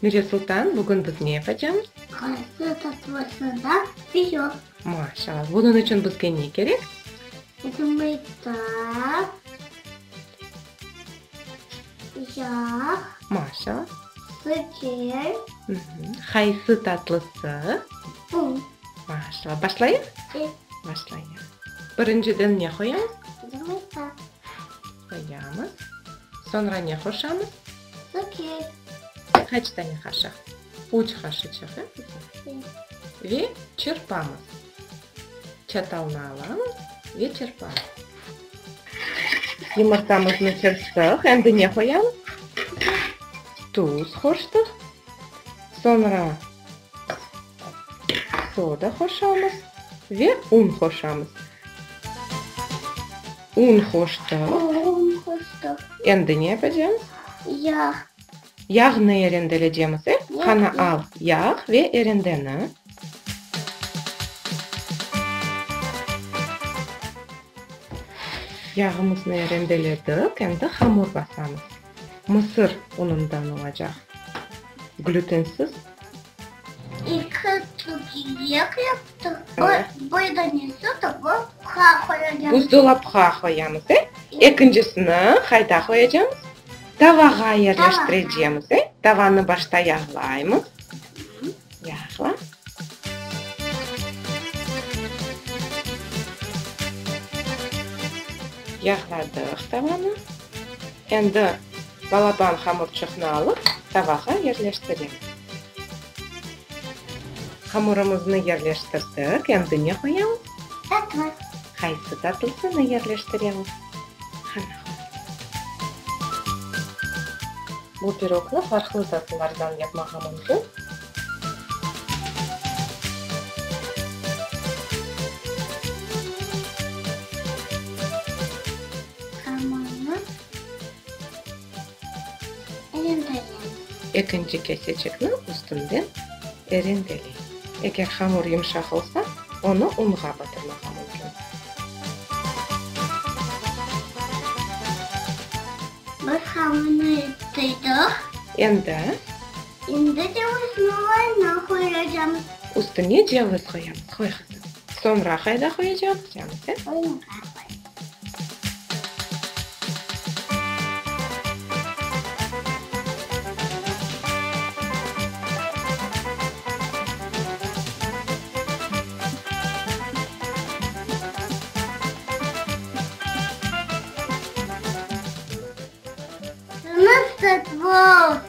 Mire Sultan, bugün biz ne yapacamız? Qaysı tatlısından pirog. Maşallah. Bunıñ içün bizge ne kerek? Yımırta, yağ, Maşallah. şeker. Qaysı tatlısı? Un. Maşallah. Başlayıq? Evet. Başlayıq. Birinciden ne qoyamız? Yımırta. Qoyamız. Soñra ne qoşamız? Şeker. Qaç tane qaşıq? Üç qaşıçıq, e, qızım? Ve çırpamız. Çatalnı alamız ve çırpamız. Yımırtamıznı çırptıq. Endi ne qoyamız? Tuz qoştıq. Soñra soda qoşamız ve un qoşamız. Un qoştıq. Un qoştıq. Endi ne yapacamız? Yağ. Yağnı erendelecemiz, e? Qana, al yağ ve erendeni. Yağımıznı erendeledik, endi hamur basamız. Mısır unundan olacaq, glütensiz. Eki tögerek yaptıq. Bir danesi dolapqa qoyacamız. Buzdolapqa qoyamız, e? Ekincisini qayda qoyacamız? Tavağa yerleştirecemiz, e? Tavanı başta yağlaymız. Yağla. Yağladıq tavanı. Endi balaban hamurçıqnı alıp, tavağa yerleştiremiz. Hamurımıznı yerleştirdik, endi ne qoyamız? Tatlı. Qaysı tatlısını yerleştiremiz? Qana, qoy. Bu pirognı farqlı tatlılardan yapmağa mümkün. Hamurnı erendeleymiz. Ekinci keseçikni üstünden erendeley. Eger hamur yımşaq olsa, onı unğa batırmağa mümkün. Biz hamurnı tıydıq. Endi? Endi cevizni qoyacamız. Üstüne ceviz qoyamız. Qoy, qızım. Soñra qayda qoyacamız? Fırınğa qoyamız. Nasıl tatlı oldu?